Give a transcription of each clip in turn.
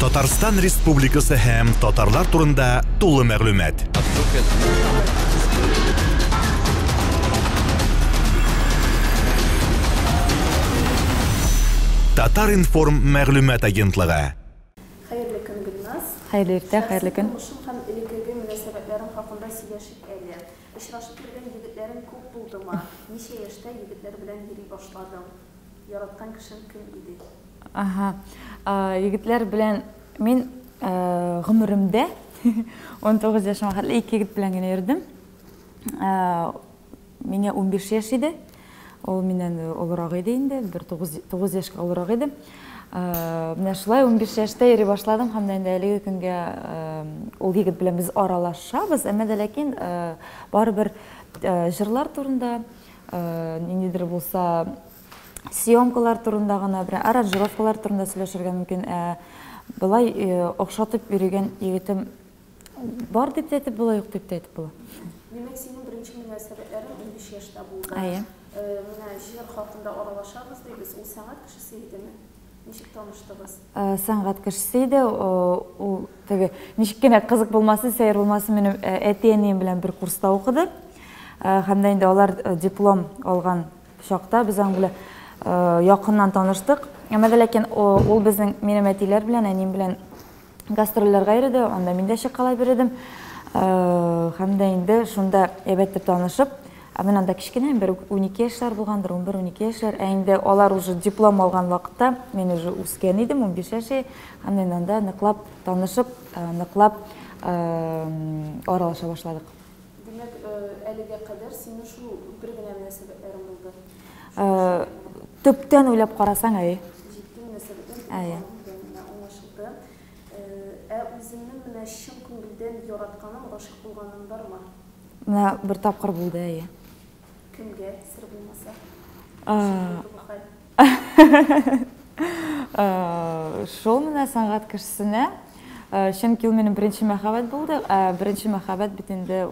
Татарстан Республикасы һәм татарлар турында тулы мәгълүмат. Татар-информ мәгълүмат агентлыгы. Хәерле көн, Гөлназ. Хәерле иртә, хәерле көн. Тормышың һәм элеккеге мөнәсәбәтләрең хакында сөйләшик әле. Очрашып йөргән егетләрең күп булдымы? Ничә яшьтә егетләр белән йөри башладың? Яраткан кешең кем иде? Ага. Егетләр белән мин гомеремдә 19 яшемә хәтле ике егет белән генә йөрдем. Миңа 15 яшь иде. Ул миннән олырак иде инде, бер 9, 9 яшькә олырак иде. Менә шулай 15 яшьтә йөри башладым һәм дә инде әлеге көнгә ул егет белән без аралашабыз, әмма дә ләкин барыбер җырлар турында, ниндидер булса съемкалар турында гына, бер аранжировкалар турында сөйләшергә мөмкин. Ә болай охшатып йөргән егетем бар дип тә әйтеп була, юк дип тә әйтеп була. Димәк, синең беренче мөнәсәбәтләрең 15 яшьтә булды. Әйе. Менә җыр хакында аралашабыз дибез. Ул сәнгать кешесе идеме? Ничек таныштыгыз? Сәнгать кешесе иде. Ул теге ничек кенә кызык булмасын, сәер булмасын, минем әти-әнием белән бер курста укыды. Һәм дә инде алар диплом алган чакта без аның белән якыннан таныштык. Әмма дә ләкин ул безнең минем әтиләр белән, әнием белән гастрольләргә йөрде, анда мин дә чыккалап йөрдем. Һәм дә инде шунда әйбәт итеп танышып, ә мин анда кечкенә, бер 12 яшьләр булгандыр, 11-12 яшьләр. Ә инде алар уже диплом алган вакытта мин уже үскән идем, 15 яшь, һәм инде анда ныклап танышып, ныклап аралаша башладык. Димәк, әлегә кадәр синең шул бер генә мөнәсәбәтләрең булды? Төптән уйлап карасаң, әйе. Җитди мөнәсәбәтләр дип аңлашылды. Ә үзеңнең менә чын күңелдән яратканың, гашыйк булганың бармы? Менә бер тапкыр булды, әйе. Кемгә, сер булмаса? Ничек булды бу хәл? Шул менә сәнгать кешесенә. Чөнки ул минем беренче мәхәббәт булды. Ә беренче мәхәббәт бит инде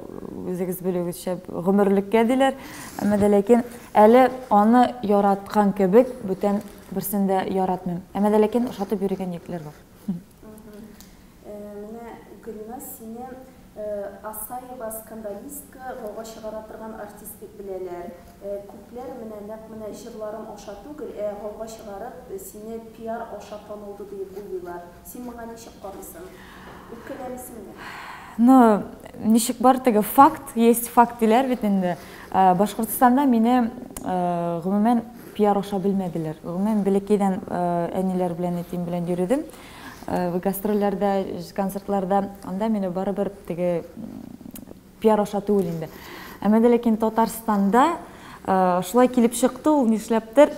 үзегез белүегезчә гомерлеккә диләр. Әмма дә ләкин әле аны яраткан кебек бүтән берсен дә яратмыйм. Әмма дә ләкин ошатып йөргән егетләр бар. Менә Гөлназ сине Асаева скандалистка, гауга чыгара торган артист дип беләләр. Күпләр менә нәкъ менә җырларың аша түгел, ә гауга чыгарып, сине пиар аша танылды диеп уйлыйлар. Син моңа ничек карыйсың? Үпкәләмисеңме? Ну, ничек бар теге факт, есть факт диләр бит инде. Башкортстанда мине гомумән пиар аша белмәделәр. Гомумән бәләкәйдән әниләр белән, әтием белән йөрдем. Гастрольләрдә, концертларда, анда мине барыбер теге пиар аша түгел инде. Әмма дә ләкин Татарстанда шулай килеп чыкты ул, нишләптер.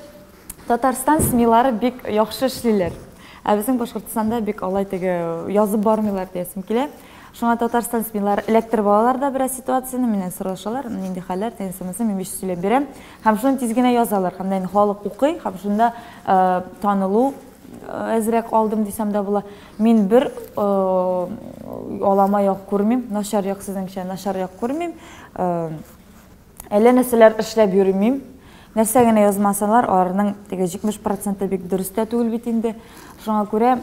Татарстан СМИлары бик яхшы эшлиләр. Ә безнең Башкортстанда бик алай теге язып бармыйлар диясем килә. Шуңа Татарстан СМИлары эләктереп алалар да бераз ситуацияне, миннән сорашалар, нинди хәлләр, тегесе-монысы, мин бик сөйләп бирәм. Һәм шуны тиз генә язалар. Һәм дә инде халык укый, һәм шунда танылу әзрәк алдым дисәм дә була. Мин бер алама як күрмим, начар як сезнеңчә, начар як күрмим. Әллә нәрсәләр эшләп йөрмим. Нәрсә генә язмасалар, аларның теге 70% бик дөрес тә түгел бит инде. Шуңа күрә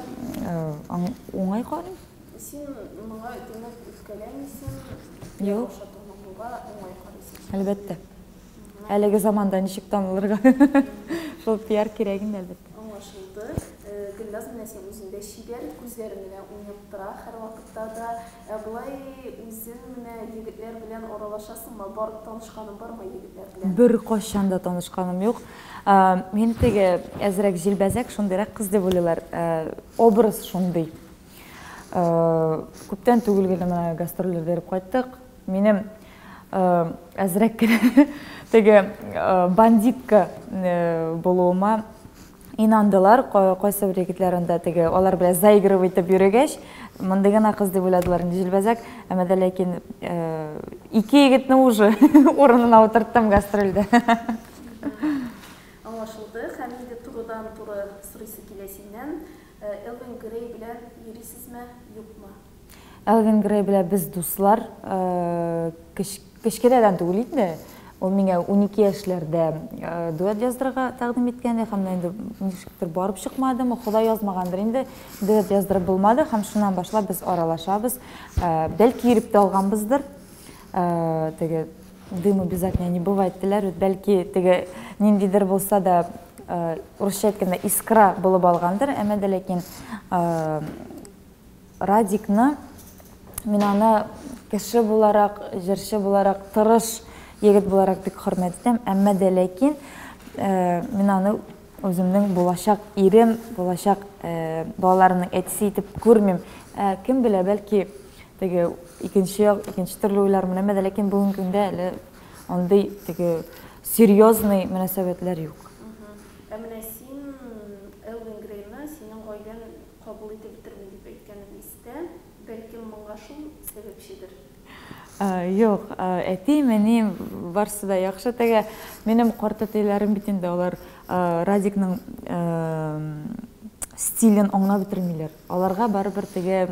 уңай карыйм. Син моңа, димәк, үпкәләмисең? Юк. Аша танылуга уңай карыйсың. Әлбәттә. Әлеге заманда ничек танылырга? Шул пиар кирәк инде, әлбәттә. Аңлашылды. Гөлназ, менә син үзең дә чибәр, күзләрең генә уйнап тора һәрвакытта да. Ә болай үзең менә егетләр белән аралашасыңмы? Барып танышканың бармы егетләр белән? Беркайчан да танышканым юк. Мин теге әзрәк җилбәзәк, шундыйрак кыз дип уйлыйлар. Образ шундый. Күптән түгел генә менә гастрольләрдә йөреп кайттык. Минем әзрәк кенә теге бандитка булуыма инандылар. Кайсы бер егетләр анда теге алар белән заигрывать итеп йөрегәч, мондый гына кыз дип уйладылар инде җилбәзәк. Әмма дә ләкин ике егетне уже урынына утырттым гастрольдә. Аңлашылды. Һәм инде турыдан-туры сорыйсы килә синнән. Элвин Грей белән йөрисезме, юкмы? Элвин Грей белән без дуслар, кечкенәдән түгел инде. Ул миңа 12 яшьләрдә дуэт яздырырга тәкъдим иткән иде һәм инде ничектер барып чыкмадым. Ходай язмагандыр инде, дуэт яздырып булмады һәм шуннан башлап без аралашабыз. Бәлки йөреп тә алганбыздыр. Теге дыму без огня не бывает диләр бит. Бәлки теге ниндидер булса да, урысча әйткәндә, искра булып алгандыр, әмма дә ләкин Радикны мин аны кеше буларак, җырчы буларак, тырыш егет буларак бик хөрмәт итәм, әмма дә ләкин мин аны үземнең булачак ирем, булачак балаларымның әтисе итеп күрмим. Ә кем белә, бәлки теге икенче як, икенче төрле уйлармын, әмма дә ләкин бүгенге көндә әле андый теге серьезный мөнәсәбәтләр юк. Ә менә син Элвин Грейны синең гаиләң кабул итеп бетерми дип әйткәнең истә, бәлкем моңа шул сәбәпчедер? Юк, әтием, әнием барысы да яхшы. Теге минем картәтиләрем бит инде алар Радикның стилен аңлап бетермиләр. Аларга барыбер теге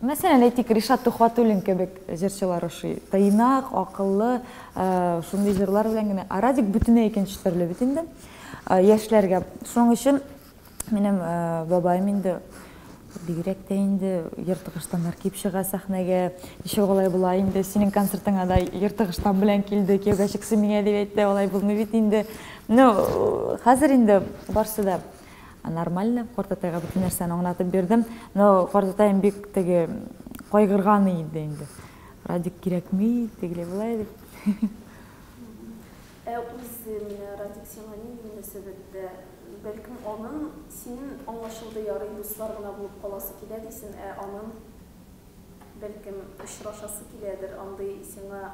Мәсәлән, әйтик, Ришат Төхвәтуллин кебек җырчылар ошый. Тыйнак, акыллы, шундый җырлар белән генә. Ә Радик бөтенләй икенче төрле бит инде. Яшьләргә. Шуның өчен минем бабаем инде бигрәк тә инде ертык ыштаннар киеп чыга сәхнәгә. Ничек алай була инде? Синең концертыңа да ертык ыштан белән килде, кияүгә чыксын миңа дип әйтте. Алай булмый бит инде. Ну, хәзер инде барсы да Нормально, картатайга бөтен нәрсәне аңлатып бирдем. Но картатаем бик теге кайгырган иде инде. Радик кирәкми, тегеләй болай дип. Ә үзе менә Радик сиңа нинди мөнәсәбәттә? Бәлкем анын син аңлашылды ярый дуслар гына булып каласы килә дисен, ә анын бәлкем очрашасы киләдер, андый сиңа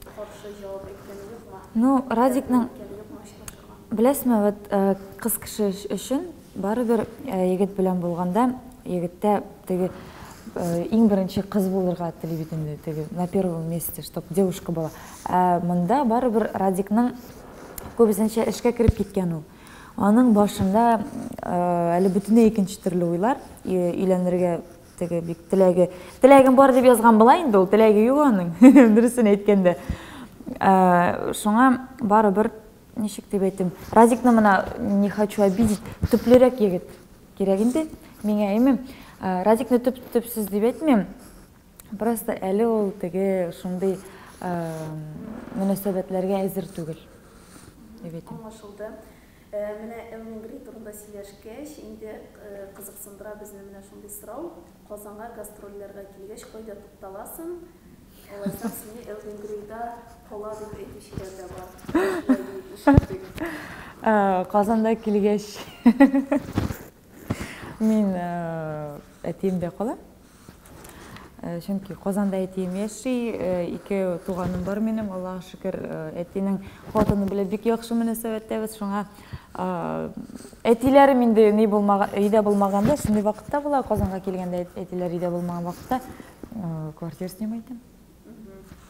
Каршы җавап әйткәне юкмы? Ну, Радикның беләсезме, вот э, кыз кеше өчен барыбер э, егет белән булганда, егеттә теге э, иң беренче кыз булырга тели бит инде, теге на первом месте, чтоб девушка была. Ә монда барыбер Радикның күбесенчә эшкә кереп киткән ул. Аның башында әле бөтенләй икенче төрле уйлар, өйләнергә Теге бик теләге, теләгем бар дип язган була инде ул, теләге юк аның, дөресен әйткәндә. Ә, шуңа барыбер, ничек дип әйтим, Радикны менә не хочу обидеть, төплерәк егет кирәк инде миңа, әйме. Радикны төп төпсез дип әйтмим. Просто әле ул теге шундый мөнәсәбәтләргә әзер түгел дип әйтим. Аңлашылды. Менә Элвин Грей турында сөйләшкәч, инде кызыксындыра безне менә шундый сорау, Казанга гастрольләргә килгәч, кайда тукталасың? Алайсам, сине Элвин Грейда кала дип әйтүчеләр дә бар. Шулай диеп ишеттек. Казанда килгәч, мин әтиемдә калам. Чөнки Казанда әтием яши, ике туганым бар минем, Аллага шөкер, әтинең хатыны белән бик яхшы мөнәсәбәттәбез. Шуңа әтиләрем инде ни булмаган, өйдә булмаганда, шундый вакытта була, Казанга килгәндә әтиләр өйдә булмаган вакытта квартира снимать итәм.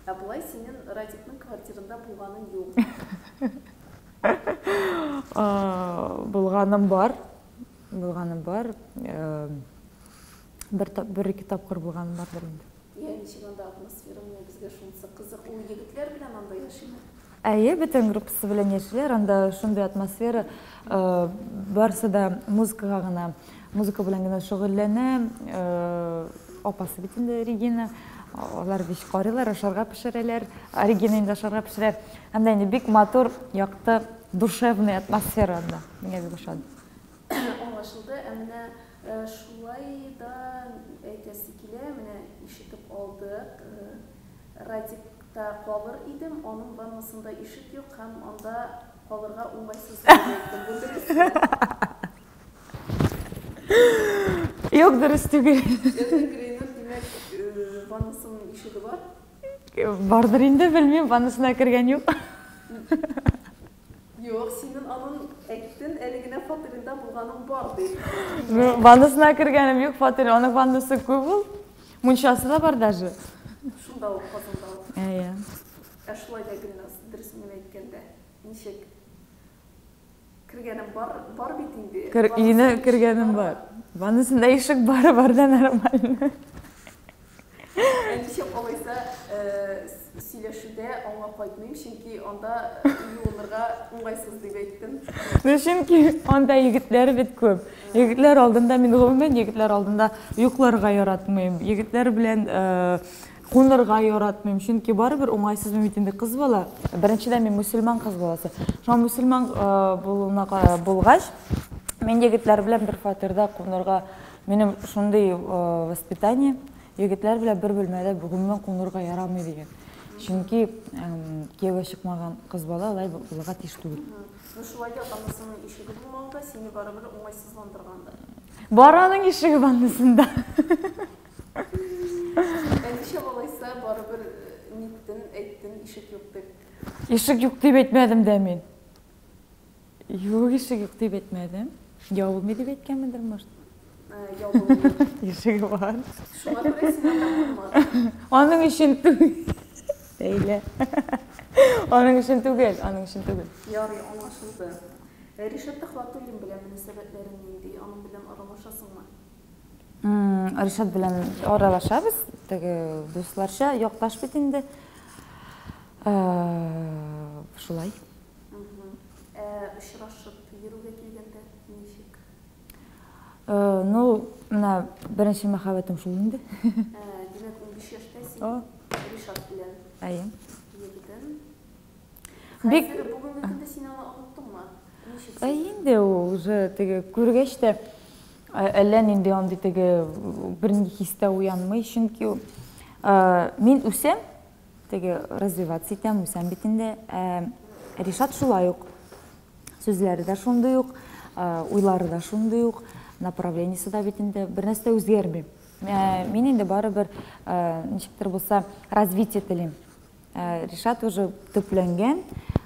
Ә болай синең Радикның квартирында булганың юк. Булганым бар. Булганым бар. Бер, бер ике тапкыр булганым бардыр инде. Йә, ничек анда атмосфера, менә безгә шунысы кызык. Ул егетләр белән анда яшиме? Әйе, бөтен группасы белән яшиләр. Анда шундый атмосфера, э, барысы да музыкага гына, музыка белән генә шөгыльләнә. Э, апасы бит инде Регина. Алар бич карыйлар, ашарга пешерәләр. Регина инде ашарга пешерә. Һәм дә инде бик матур, якты, душевный атмосфера анда. Миңа бик ошады. Аңлашылды. Ә менә шулай да әйтәсе килә, менә ишетеп алдык, Радикта калыр идем, аның ваннасында ишек юк һәм анда калырга уңайсыз дип әйттем. Бу дөресме? Юк, дөрес түгел. Элвин Грейның, димәк, ваннасының ишеге бар? Бардыр инде, белмим, ваннасына кергән юк. Юк, синен анын әйттен, әле генә фатирында булганың бар дип. Ну, ваннасына кергәнем юк, фатир, аның ваннасы күп ул. Мунчасы да бар даже. Шунда ук, Казанда ук. Әйе. Ә шулай да, Гөлназ, дөресен генә әйткәндә, ничек? Кергәнем бар, бар бит инде. Кер, өенә кергәнем бар. Ваннасында ишек бар, бар да нормально. Ә ничек алайса, Сөйләшүдә аңа кайтмыйм, чөнки анда юынырга уңайсыз дип әйттем. Ну, чөнки анда егетләр бит күп. Егетләр алдында мин гомумән егетләр алдында йокларга яратмыйм. Егетләр белән кунырга яратмыйм, чөнки барыбер уңайсыз бит инде кыз бала. Беренчедән, мин мөселман кыз баласы. Шуңа мөселман булуына булгач, мин егетләр белән бер фатирда кунырга минем шундый воспитание. Егетләр белән бер бүлмәдә гомумән кунырга ярамый дигән. Чөнки кияүгә чыкмаган кыз бала алай булырга тиеш түгел. Ну шулай да анысының ишеге булмавы да сине барыбер уңайсызландыргандыр. Бар аның ишеге ваннасында. Ә ничә алайса барыбер ниттен, әйттен, ишек юк дип? Ишек юк дип әйтмәдем дә мин. Юк, ишек юк дип әйтмәдем. Ябылмый дип әйткәнмендер, может. Ябылмый. Ишеге бар. Шуңа күрә син анда кунмадың. Аның өчен түгел. Ләйлә. Аның өчен түгел, аның өчен түгел. Ярый, аңлашылды. Ришат Төхвәтуллин белән мөнәсәбәтләрең нинди? Аның белән аралашасыңмы? Ришат белән аралашабыз, теге дусларча, якташ бит инде. Шулай. Ә очрашып йөрүгә килгәндә ничек? Ну, менә беренче мәхәббәтем шул инде. Димәк, 15 яшьтә син Ришат белән Әйе. йөрдең. Бик Хәзер бүгенге көндә син аны оныттыңмы? Ничек Ә син? инде ул уже теге күргәч тә әллә нинди андый теге бернинди хис тә уянмый, чөнки мин үсәм, теге развиваться итәм, үсәм бит инде. Ә Ришат шулай ук. Сүзләре дә шундый ук, уйлары да шундый ук, направлениесе дә бит инде бер нәрсә үзгәрми. Мин инде барыбер ничектер булса развитие телим. Ришат уже төпләнгән,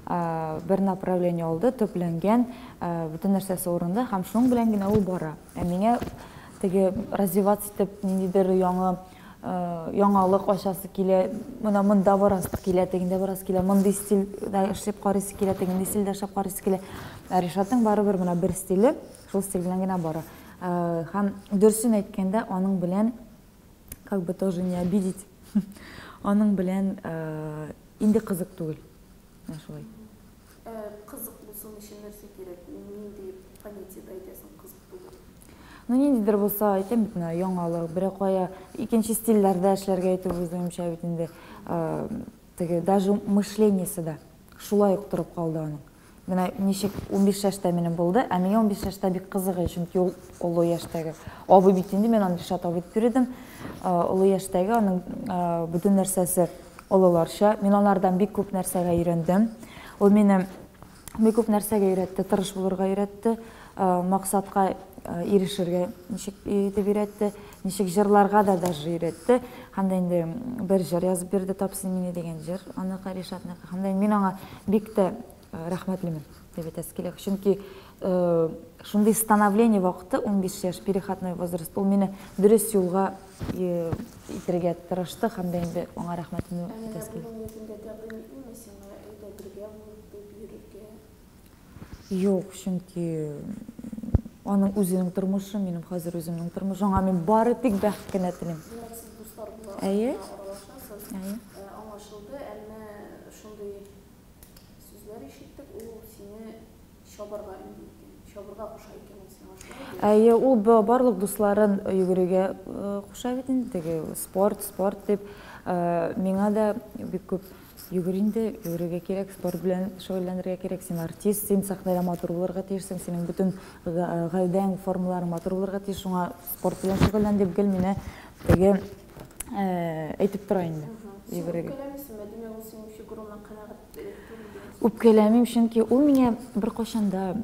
бер направление алды, төпләнгән, бөтен нәрсәсе урында һәм шуның белән генә ул бара. Ә миңа теге развиваться итеп ниндидер яңа яңалык ачасы килә, менә монда барасы килә, тегендә барасы килә, мондый стильдә эшләп карыйсы килә, тегенди стильдә эшләп карыйсы килә. Ә Ришатның барыбер менә бер стиле, шул стиль белән генә бара. Һәм дөресен әйткәндә, аның белән как бы тоже не обидеть, аның белән инде кызык түгел. Менә шулай. Кызык булсын өчен нәрсә кирәк? Нинди понятиедә әйтәсең кызык түгел? Ну, ниндидер булса, әйтәм бит, менә яңалык, берәр кая икенче стильләрдә эшләргә әйтү үземчә бит инде, теге даже мышлениесе дә шулай ук торып калды аның. Менә ничек 15 яшьтә минем булды, ә миңа 15 яшьтә бик кызык иде, чөнки ул олы яшьтәге абый бит инде, мин аны Ришат абый дип йөрдем. Олы яшьтәге аның бөтен нәрсәсе олыларча. Мин алардан бик күп нәрсәгә өйрәндем. Ул мине бик күп нәрсәгә өйрәтте, тырыш булырга өйрәтте, максатка ирешергә ничек итеп өйрәтте, ничек җырларга да даже өйрәтте. Һәм дә инде бер җыр язып бирде, Тап син мине дигән җыр, аныкы Ришатныкы. Һәм дә мин аңа бик тә рәхмәтлемен дип әйтәсе килә. Чөнки шундый становление вакыты, 15 яшь, переходной возраст, ул мине дөрес юлга итергә тырышты һәм дә инде аңа рәхмәтемне Ә менә әйтәсе килә. бүгенге көндә тәкъдим итмиме сиңа әйдә бергә булып дип йөрергә? Юк, чөнки аның үзенең тормышы, минем хәзер үземнең тормыш. Аңа мин бары тик бәхет кенә телим. Димәк, сез дуслар буларак Әйе. кына аралашасыз. Әйе. Аңлашылды, әмма шундый сүзләр ишеттек, ул сине чабарга өнди икән. Чабырга куша икән ул сиңа, шулай бит? Әйе, ул барлык дусларын йөгерергә куша бит инде, теге спорт, спорт дип. Миңа да бик күп йөгер инде, йөгерергә кирәк, спорт белән шөгыльләнергә кирәк, син артист, син сәхнәдә матур булырга тиешсең, синең бөтен гәүдәң, формаларың матур булырга тиеш, шуңа спорт белән шөгыльлән дип гел мине теге әйтеп тора инде. Син Йөгерергә. үпкәләмисеңме? Димәк, ул синең фигураңнан канәгать түгел дигән сүз. Үпкәләмим, чөнки ул миңа беркайчан да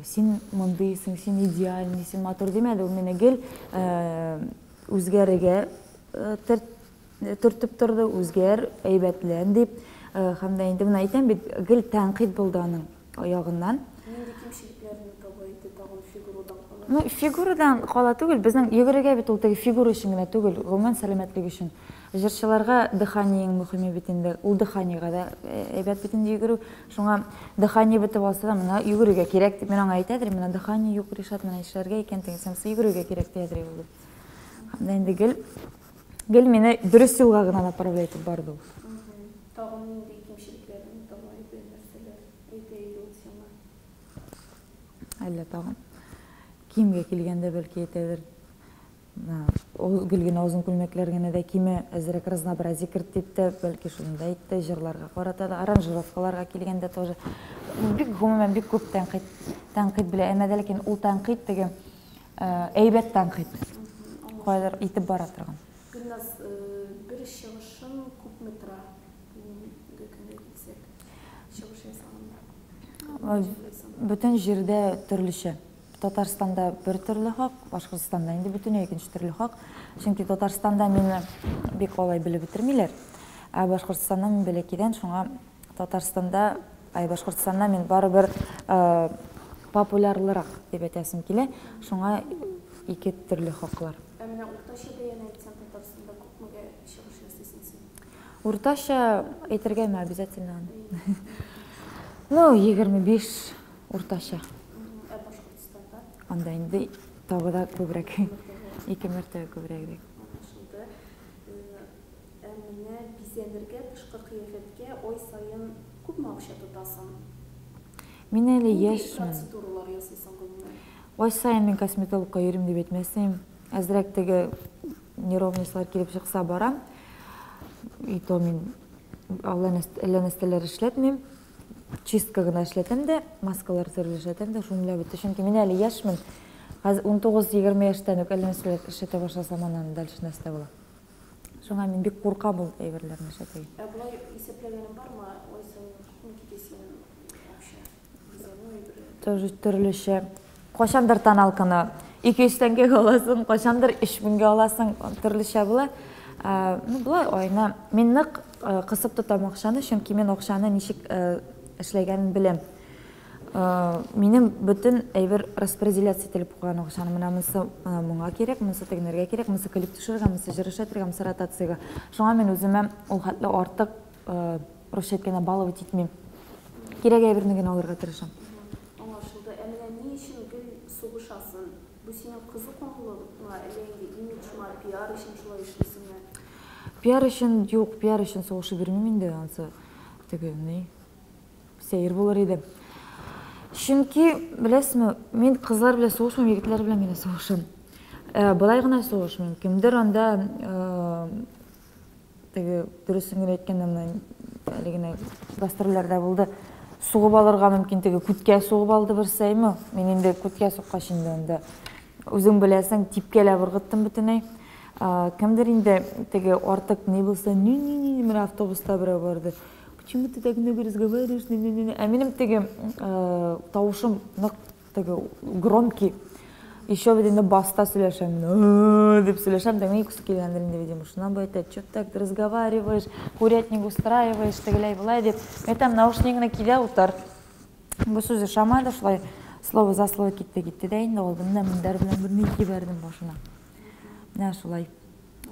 син мондыйсың, син идеальный, син матур димәде. Ул мине гел үзгәрергә төртеп торды, үзгәр, әйбәтлән дип. Һәм дә инде менә әйтәм бит, гел тәнкыйть булды аның ягыннан. Нинди кимчелекләрне таба иде тагын фигурадан кала? Ну, фигурадан кала түгел, безнең йөгерергә бит ул теге фигура өчен генә түгел, гомумән сәламәтлек өчен. Җырчыларга дыхание иң мөһиме бит инде. Ул дыханиега да әйбәт бит инде йөгерү. Шуңа дыхание бетеп алса да, менә йөгерергә кирәк дип мин аңа әйтәдер, менә дыхание юк, Ришат, менә эшләргә икән дигән сәмсе йөгерергә кирәк диядер ул. Һәм дә инде гел мине дөрес юлга гына направлять итеп барды ул. Тагын нинди кимчелекләрен таба иде, нәрсәләр әйтә иде ул сиңа? Әллә тагын киемгә килгәндә бәлки әйтәдер. Ул гел генә озын күлмәкләр генә дә кимә, әзрәк разнообразие керт дип тә, бәлки шуны да әйтте, җырларга карата да, аранжировкаларга килгәндә тоже. Бик гомумән бик күп тәнкыйть, тәнкыйть белә, әмма дә ләкин ул тәнкыйть теге әйбәт тәнкыйть. Кайдыр итеп бара торган. Гөлназ, бер чыгышың күпме тора? Бүгенге көнгә килсәк, чыгыш ясаганда. Бөтен җирдә төрлечә. Татарстанда бер төрле хак, Башкортстанда инде бөтенләй икенче төрле хак. Чөнки Татарстанда мине бик алай белеп бетермиләр. Ә Башкортстанда мин бәләкәйдән, шуңа Татарстанда, ай, Башкортстанда мин барыбер популярлырак дип әйтәсем килә. Шуңа ике төрле хаклар. Ә менә уртача бәяне әйтсәң, Татарстанда күпмегә чыгыш ясыйсың син? Уртача әйтергәме обязательно аны? Ну, 25 уртача. Ә Башкортстанда? Анда инде тагы да күбрәк. Ике мәртәбә күбрәгрәк. Аңлашылды. Ә менә бизәнергә, тышкы кыяфәткә ай саен күпме акча тотасың? Мин әле Нинди яшьмен. процедуралар ясыйсың гомумән? Ай саен мин косметологка йөрим дип әйтмәсем. Әзрәк теге неровностьлар килеп чыкса барам. И то мин әллә нәрсәләр эшләтмим. Чистка гына эшләтәм дә, маскалар төрле эшләтәм дә, шуның белән бетте. Чөнки мин әле яшьмен. Хәзер 19-20 яшьтән үк әллә нәрсәләр эшләтә башласам, аннан дальше нәрсә була. Шуңа мин бик куркам ул әйберләрне эшләтергә. Ә болай исәпләгәнең бармы? Ай саен күпме китә синең акча? Бизәнү әйберләре. Тоже төрлечә. Кайчандыр тоналканы 200 тәңкәгә аласың, кайчандыр 3000гә аласың, төрлечә була. Ну, болай аена мин нык кысып тотам акчаны, чөнки мин акчаны ничек эшләгәнен беләм. Минем бөтен әйбер распределяться ителеп куйган акчаны. Менә монысы моңа кирәк, монысы тегенәргә кирәк, монысы клип төшерергә, монысы җыр эшләтергә, монысы ротациягә. Шуңа мин үземә ул хәтле артык, русча әйткәндә, баловать итмим. Кирәк әйберне генә алырга тырышам. Аңлашылды. Ә менә ни өчен гел сугышасың? Бу синең кызу канлылыкмы, әллә инде имиджмы, пиар өчен шулай эшлисеңме? Пиар өчен юк, пиар өчен сугышып йөрмим инде, ансы теге ни сәер булыр иде. Чөнки, беләсезме, мин кызлар белән сугышмыйм, егетләр белән генә сугышам. Болай гына сугышмыйм. Кемдер анда теге дөресен генә әйткәндә, менә әле генә гастрольләрдә булды. Сугып алырга мөмкин, теге күткә сугып алды берсе, әйме? Мин инде күткә суккач инде анда үзең беләсең, типкәләп ыргыттым бөтенләй. Кемдер инде теге артык ни булса, ни-ни-ни, менә автобуста берәү барды. Почему ты так много разговариваешь? Ни-ни-ни. Ә минем теге тавышым нык теге громкий. Еще бит инде баста сөйләшәм, дип сөйләшәм, дә мин килгәндер инде, видимо, шуннан бу әйтә, чё ты так разговариваешь, курятник устраиваешь, тегеләй болай дип. Мин әйтәм, наушнигыңны ки дә утыр. Бу сүз ошамады, шулай слово за слово китте, китте дә инде алдым да мендәр белән берне җибәрдем башына. Менә шулай.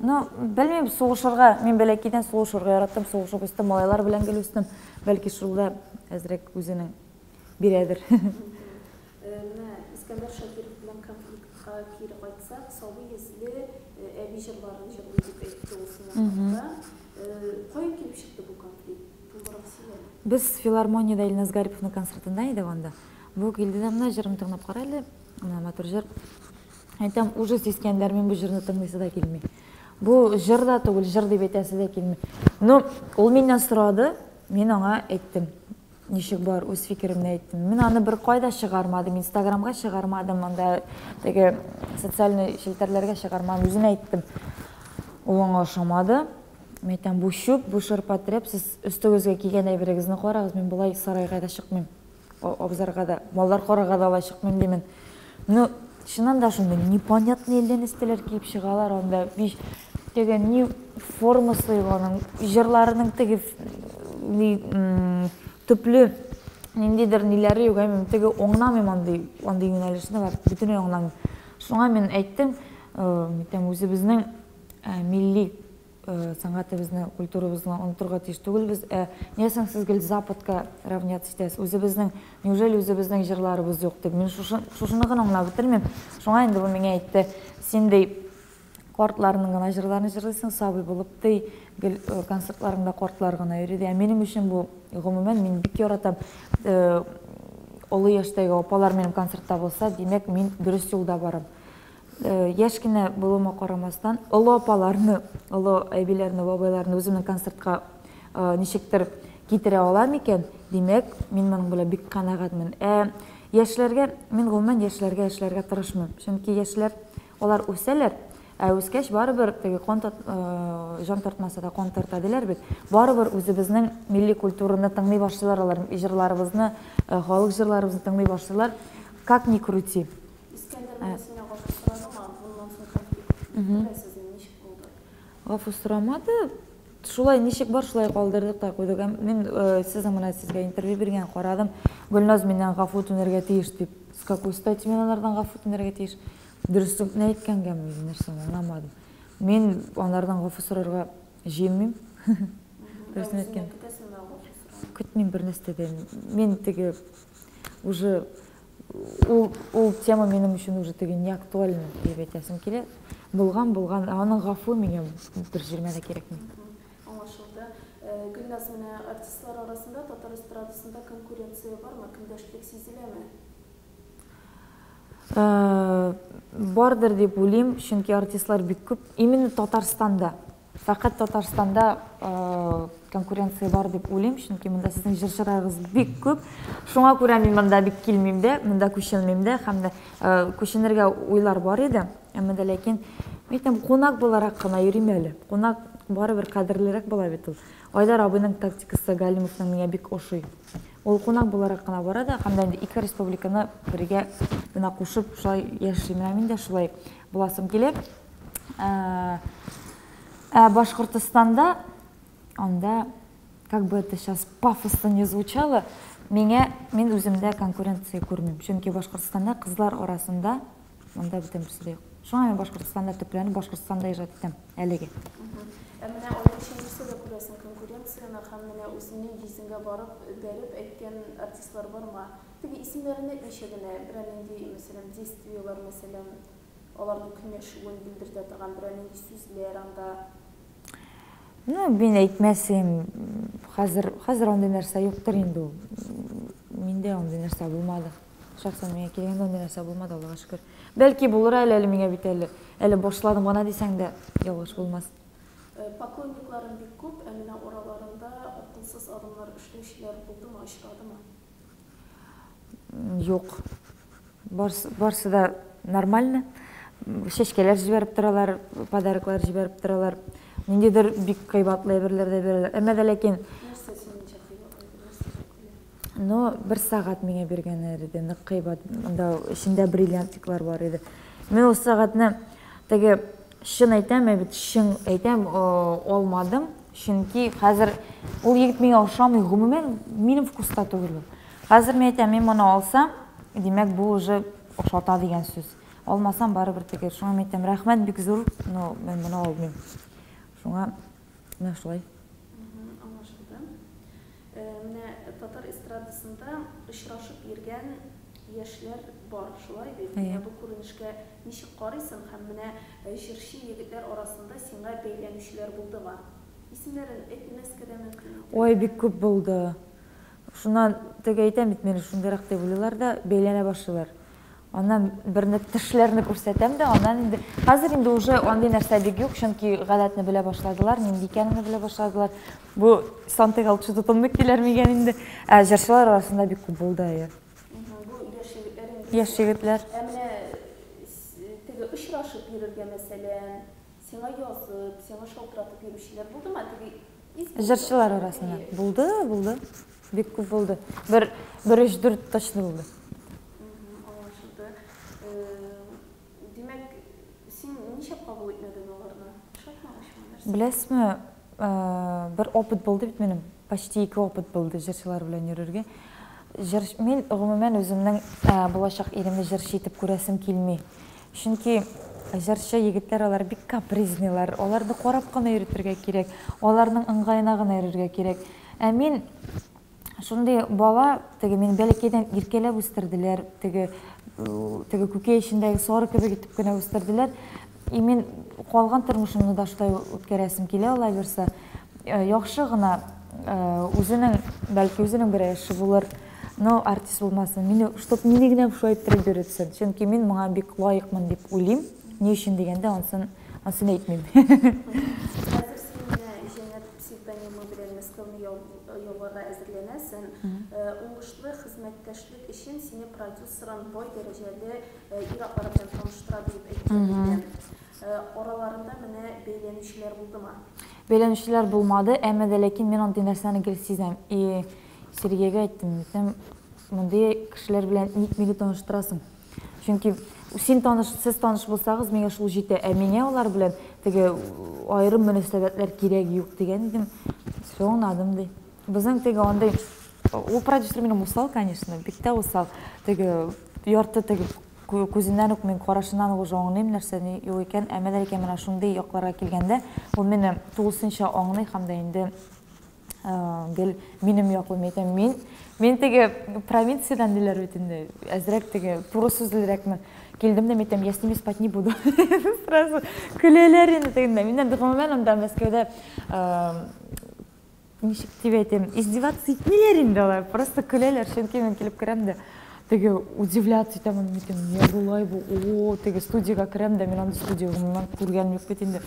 Ну, белмим, сугышырга, мин бәләкәйдән сугышырга яраттым, сугышып үстем, малайлар белән гел үстем. Бәлки шул да әзрәк үзенең бирәдер. Менә Искәндәр Шакиров белән конфликтка кире кайтсак, сабый йөзле әби җырларын җырлый дип әйтте ул синең хакта. Каян килеп чыкты бу конфликт? Тулырак сөйлә. Без филармониядә Илназ Гариповның концертында идек анда. Бу килде дә, менә җырын тыңлап кара әле, менә матур җыр. Әйтәм, ужас, Искәндәр, мин бу җырны тыңлыйсы да килми. Бу җыр да түгел, җыр дип әйтәсе дә килми. Ну, ул миннән сорады, мин аңа әйттем. Ничек бар, үз фикеремне әйттем. Мин аны бер кайда чыгармадым, Инстаграмга чыгармадым, анда теге социальный челтәрләргә чыгармадым, үзенә әйттем. Ул аңа ошамады. Мин әйтәм, бу чүп, бу ширпотреб, сез өстегезгә кигән әйберегезне карагыз, мин болай сарайга да чыкмыйм, абзарга да, маллар карарга да алай чыкмыйм димен. Ну, чыннан да шундый непонятный әллә нәрсәләр киеп чыгалар анда. Биш теге ни формасы юк аның, җырларының теге ни төпле ниндидер ниләре юк, әмма теге аңламыйм андый, андый юнәлешне бар, бөтенләй аңламыйм. Шуңа мин әйттем, әйтәм, үзебезнең милли сәнгатебезне, культурабызны онытырга тиеш түгелбез. Нигә соң сез гел Западка равняться итәсез? Үзебезнең, неужели үзебезнең җырларыбыз юк дип. Мин шушыны гына аңлап бетермим. Шуңа инде бу миңа әйтте, син ди Картларның гына җырларын җырлыйсың, сабый булып ди, гел концертларыңда картлар гына йөри ди. Ә минем өчен бу, гомумән, мин бик яратам. Олы яшьтәге апалар минем концертта булса, димәк, мин дөрес юлда барам. Яшь кенә булуыма карамастан, олы апаларны, олы әбиләрне, бабайларны үземнең концертка ничектер китерә алам икән, димәк, мин моның белән бик канәгатьмен. Ә яшьләргә, мин гомумән яшьләргә эшләргә тырышмыйм. Чөнки яшьләр, алар үсәләр, ә үскәч барыбер теге кан җан тартмаса да кан тарта диләр бит. Барыбер үзебезнең милли культураны тыңлый башлыйлар алар, җырларыбызны, халык җырларыбызны тыңлый башлыйлар. Как ни крути. Искәндәр менә синнән гафу сорадымы? Моннан соң конфликт беләсезме, ничек булды? Гафу сорамады. Шулай ничек бар, шулай калдырдык та куйдык. Мин сезнең менә сезгә интервью биргән карадым. Гөлназ миннән гафу үтенергә тиеш дип. С какой стати мин алардан гафу үтенергә тиеш? Дөреслекне әйткәнгәме, нәрсәне аңламадым. Мин алардан гафу сорарга җыенмыйм. Дөресен әйткән. Көтмим бер нәрсә дә. Мин теге уже ул ул тема минем өчен уже теге не актуальна дип әйтәсем килә. Булган булган, ә аның гафу миңа бер җирмә дә кирәкми. Аңлашылды. Гөлназ, менә артистлар арасында татар эстрадасында конкуренция бармы, көндәшлек сизеләме? Бардыр дип уйлыйм, чөнки артистлар бик күп. Именно Татарстанда. Фәкать Татарстанда конкуренция бар дип уйлыйм, чөнки монда сезнең җырчыларыгыз бик күп. Шуңа күрә мин монда бик килмим дә, монда күченмим дә һәм дә күченергә уйлар бар иде. Әмма дә ләкин мин әйтәм, кунак буларак кына йөрим әле. Кунак барыбер кадерлерәк була бит ул. Айдар абыйның тактикасы Галимовның миңа бик ошый. Ул кунак буларак кына бара да, һәм дә инде ике республиканы бергә менә кушып шулай яши. Менә мин дә шулай буласым килә. Ә Башкортостанда анда, как бы это сейчас пафосно не звучало, миңа мин үземдә конкуренция күрмим. Чөнки Башкортостанда кызлар арасында монда бүтән берсе дә юк. Шуңа мин Башкортостанда төпләнеп, Башкортостанда иҗат итәм әлегә. Ә менә аеруча нәрсәдә күрәсең конкуренцияне һәм менә үзеңнең йөзеңгә барып бәреп әйткән артистлар бармы? Теге исемнәрен әйтмичә генә, берәр нинди, мәсәлән, действиеләр, мәсәлән, аларның көнләшүен белдертә торган берәр нинди сүзләр анда. Ну, мин әйтмәсем, хәзер, хәзер андый нәрсә юктыр инде ул. Миндә андый нәрсә булмады. Шәхсән миңа килгәндә андый нәрсә булмады, Аллага шөкер. Бәлки булыр әле, әле миңа бит әле. Әле башладым гына дисәң дә, ялгыш булмас. Поклонникларың бик күп, ә менә араларында акылсыз адымнар эшләүчеләр булдымы, очрадымы? Юк. Барсы да нормально. Чәчкәләр җибәреп торалар, подароклар җибәреп торалар. Ниндидер бик кыйбатлы әйберләр дә бирәләр. Әмма дә ләкин Нәрсә синеңчә кыйбатлы әйбер, нәрсә җәкүле? Ну, бер сәгать миңа биргәннәр иде, нык кыйбат. Анда эчендә бриллиантиклар бар иде. Мин ул сәгатьне теге чын әйтәм, ә бит чын әйтәм, алмадым. Чөнки хәзер ул егет миңа ошамый, гомумән, минем вкуста түгел ул. Хәзер мин әйтәм, мин моны алсам, димәк, бу уже ошата дигән сүз. Алмасам, барыбер теге. Шуңа мин әйтәм, рәхмәт бик зур, но мин моны алмыйм. Шуңа менә шулай. Аңлашылды. Менә татар эстрадасында очрашып йөргән яшьләр бар, шулай бит? Менә бу күренешкә ничек карыйсың һәм менә җырчы егетләр арасында сиңа бәйләнүчеләр булдымы? Исемнәрен әйтмәскә дә мөмкин иде. Ой, бик күп булды. Шуннан теге әйтәм бит, мине шундыйрак дип уйлыйлар да, бәйләнә башлыйлар. Аннан берне тешләрне күрсәтәм дә, аннан инде хәзер инде уже андый нәрсә бик юк, чөнки гадәтне белә башладылар, нинди икәнемне белә башладылар. Бу сантыйга лучше тотынмыйк диләр микән инде. Ә җырчылар арасында бик күп булды, әйе. Бу яшь егетләр инде. Яшь егетләр. Ә менә теге очрашып йөрергә, мәсәлән, сиңа язып, сиңа шалтыратып йөрүчеләр булдымы? Теге изге Җырчылар арасында. Булды, булды. Бик күп булды. Бер, бер өч, дүрт точно булды. Аңлашылды. Димәк, син нишләп кабул итмәдең аларны? Ошатмагачмы нәрсә? Беләсезме, бер опыт булды бит минем. Почти ике опыт булды җырчылар белән йөрергә. Җыр, мин гомумән үземнең булачак иремне җырчы итеп күрәсем килми. Чөнки җырчы егетләр алар бик капризныйлар, аларны карап кына йөртергә кирәк, аларның ыңгаена гына йөрергә кирәк. Ә мин шундый бала, теге мине бәләкәйдән иркәләп үстерделәр, теге теге күкәй эчендәге сары кебек итеп кенә үстерделәр. И мин калган тормышымны да шулай үткәрәсем килә, алай булса. Яхшы гына үзенең, бәлки үзенең берәр эше булыр, но артист булмасын. Мине, чтоб мине генә шулай иттереп йөртсен. Чөнки мин моңа бик лаекмын дип уйлыйм. Ни өчен дигәндә, ансын, ансын әйтмим. Хәзер син менә Җәннәт псевдонимы белән Мәскәүне яуларга әзерләнәсең. Уңышлы хезмәттәшлек өчен сине продюсерың бай дәрәҗәле ир-атлар белән таныштыра диеп әйткән идем. Араларында менә бәйләнүчеләр булдымы? Бәйләнүчеләр булмады, әмма дә ләкин мин андый нәрсәне гел сизәм. И Сергейга әйттем, әйтәм, мондый кешеләр белән ник мине таныштырасың? Чөнки син таныш, сез таныш булсагыз, миңа шул җитә. Ә миңа алар белән теге аерым мөнәсәбәтләр кирәк юк дигән идем. Все, аңладым ди. Безнең теге андый ул продюсер минем усал, конечно, бик тә усал. Теге ярты теге күзеннән үк мин карашыннан ук уже аңлыйм нәрсә ни юк икән. Әмма дә ләкин менә шундый якларга килгәндә, ул мине тулысынча аңлый һәм дә инде гел минем яклы. Мин әйтәм, мин мин теге провинциядән диләр бит инде, әзрәк теге туры сүзлерәкмен. Килдем дә, мин әйтәм, я с ними спать не буду. Сразу көләләр инде тегендә. Миннән гомумән анда Мәскәүдә ничек дип әйтим, издеваться итмиләр инде алар, просто көләләр, чөнки мин килеп керәм дә, теге удивляться итәм, мин әйтәм, не болай бу, о, теге студиягә керәм дә, мин андый студия гомумән күргәнем юк бит инде.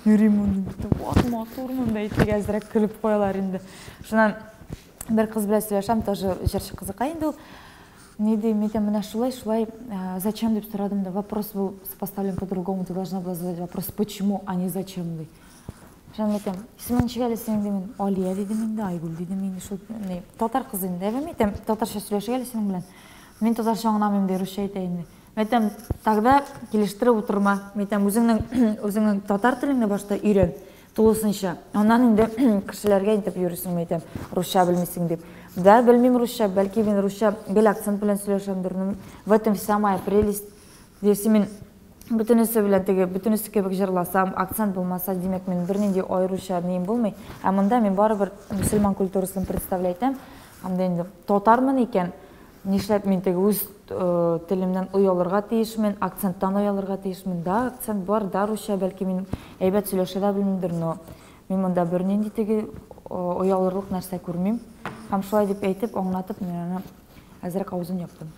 Йөрим монда, вот матур монда, теге әзрәк көлеп куялар инде. Шуннан бер кыз белән сөйләшәм, тоже җырчы кызыкай инде ул. Ни ди, мин әйтәм, менә шулай, шулай, зачем дип сорадым да, вопрос был поставлен по-другому, ты должна была задать вопрос, почему, а не зачем, ди. Шуннан әйтәм, исемең ничек әле синең дим, Алия дидем инде, Айгөл дидем инде, шул ни, татар кызы инде, әйбәм әйтәм, татарча сөйләшик әле синең белән. Мин татарча аңламыйм ди, русча әйтә инде. Мин әйтәм, тогда килештереп утырма. Мин әйтәм, үзеңнең үзеңнең татар телеңне башта өйрән тулысынча. Аннан инде кешеләргә әйтеп йөрисең, мин әйтәм, русча белмисең дип. Да, белмим русча, бәлки мин русча гел акцент белән сөйләшәмдер. Ну, в этом вся моя прелесть. Если мин бөтенесе белән теге бөтенесе кебек җырласам, акцент булмаса, димәк, мин бернинди аеруча нием булмый. Ә монда мин барыбер мөселман культурасын представлять итәм. Һәм дә инде татармын икән, нишләп мин теге үз телемнән оялырга тиешмен, акценттан оялырга тиешмен? Да, акцент бар, да, русча, бәлки мин әйбәт сөйләшә дә белмимдер, но мин монда бернинди теге оялырлык нәрсә күрмим. Һәм шулай дип әйтеп, аңлатып, мин аны әзрәк авызын яптым.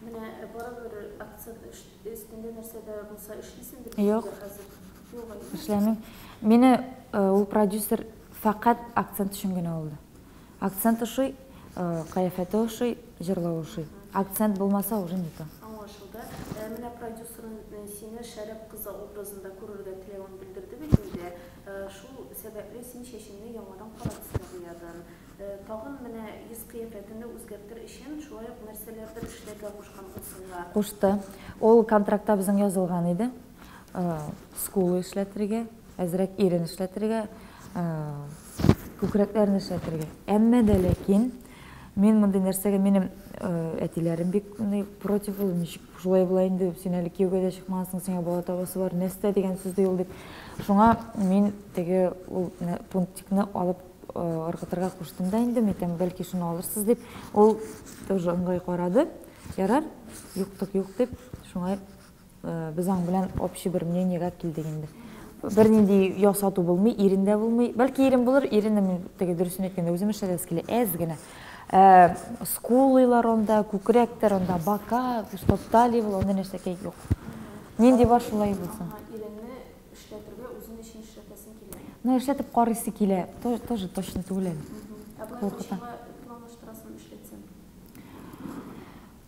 Менә барыбер акцент өстендә нәрсә дә булса эшлисеңдер Юк. Хәзер. Юк, әйе. Эшләмим. Мине ул продюсер фәкать акцент өчен генә алды. Акцент ошый, кыяфәте ошый, җырлавы ошый. Акцент булмаса, уже не то. Аңлашылды. Менә продюсерың сине Шәрәп кызы образында күрергә теләвен белдерде бит инде. Шул сәбәпле син чәчеңне яңадан кара төскә буядың. Тагын менә йөз-кыяфәтеңне үзгәртер өчен шулай ук нәрсәләрдер эшләргә кушкан ул сиңа. Кушты. Ул контрактта безнең язылган иде. Скулы эшләтергә, әзрәк ирен эшләтергә, күкрәкләрне эшләтергә. Әмма дә ләкин мин мондый нәрсәгә минем әтиләрем бик против булды. Ничек шулай була инде, син әле кияүгә дә чыкмагансың, сиңа бала табасы бар, нәрсә дигән сүз ди ул дип. Шуңа мин теге ул пунктикны алып ыргытырга куштым да инде, мин әйтәм, бәлки шуны алырсыз дип. Ул тоже ыңгай карады. Ярар, юктык юк дип, шуңа без аның белән общий бер мнениегә килдек инде. Бернинди ясату булмый, ирен дә булмый. Бәлки ирем булыр, ирен дә мин теге дөресен әйткәндә үзем эшләтәсе килә, әз генә. Скулыйлар анда, күкрәктер анда, бока, чтоб талия була, анда нәрсәкәй юк. Нинди бар шулай булсын. Иренне эшләтергә үзең өчен эшләтәсең килә. Ну, эшләтеп карыйсы килә, тоже точно түгел әле. Ә болай Куркыта. кайчанга планлаштырасың эшләтсәң?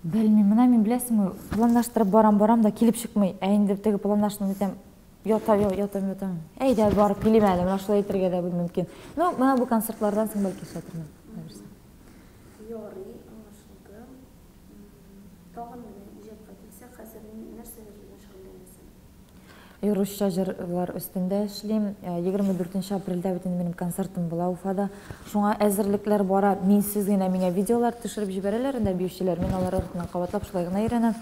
Белмим, менә мин беләсеңме, планлаштырып барам-барам да килеп чыкмый. Ә инде теге планлаштырып әйтәм, ята, ятам, ятам. Әйдә, барып килим әле, менә шулай әйтергә дә мөмкин. Ну, менә бу концертлардан соң бәлки эшләтермен. Ярый, аңлашылды. Тагын менә иҗатка килсәк, хәзер нәрсәләр белән шөгыльләнәсең? Русча җырлар өстендә эшлим. 24 апрельдә бит инде минем концертым була Уфада. Шуңа әзерлекләр бара. Минсез генә миңа видеолар төшереп җибәрәләр инде биючеләр. Мин алар артыннан кабатлап шулай гына өйрәнәм.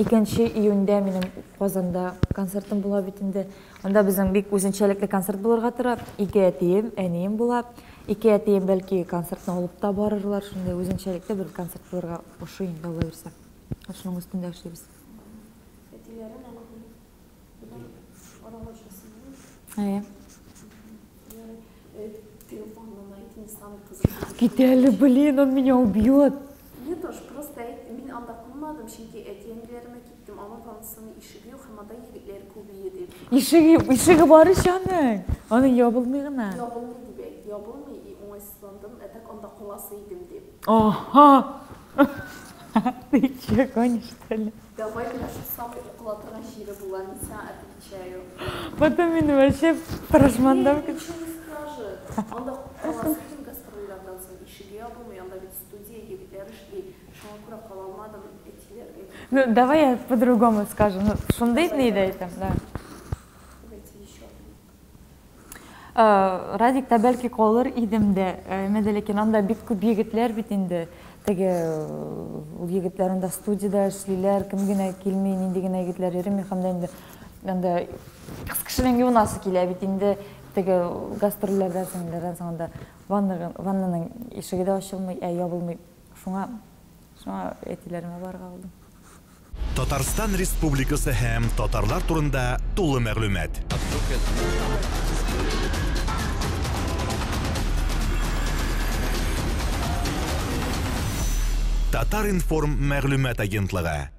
2 июньдә минем Казанда концертым була бит инде. Анда безнең бик үзенчәлекле концерт булырга тора. Ике әтием, әнием була. Ике әтием бәлки концертны алып та барырлар. Шундый үзенчәлекле бер концерт булырга ошый инде, Алла бирсә. Шуның өстендә эшлибез. Әтиләрең әниең? Белән аралашасың. Әйе. Ярый. Ты ванну найти не самый кызыклы. Кит әле, блин, он меня убьет. Нет уж, просто әйт, мин анда кунмадым, чөнки әти-әниләремә киттем, аның ваннасының ишеге юк һәм анда егетләр күп ие дип. Ишеге, ишеге бар ич аның. Аның ябылмый гына. Ябылмый дип әйт, ябылмый, и уңайсызландым, ә так анда каласы идем дип. Ага! Ты че, гонишь, что ли? Давай менә шул самый укыла торган җире була, мин сиңа отвечаю. Потом мине вообще прошмандовка. Ничего не скажет. Анда каласы идем гастрольләрдән соң, ишеге ябылмый, анда бит студия, егетләр эшли. Шуңа күрә кала алмадым, әтиләргә. Ну, давай я по-другому скажу. Ну, шундый ни дә әйтәм, да. Давайте еще. Радикта бәлки калыр идем дә, әмма дә ләкин анда бик күп егетләр бит инде. Теге ул егетләр анда студиядә эшлиләр, кем генә килми, нинди генә егетләр йөреми һәм дә инде анда кыз кешенең юынасы килә бит инде. Теге гастрольләрдән соң, ниләрдән соң анда ванна, ваннаның ишеге дә ачылмый, ә ябылмый. Шуңа, шуңа әтиләремә барырга булдым. Татарстан Республикасы һәм татарлар турында тулы мәгълүмат. Татар-информ мәгълүмат агентлыгы.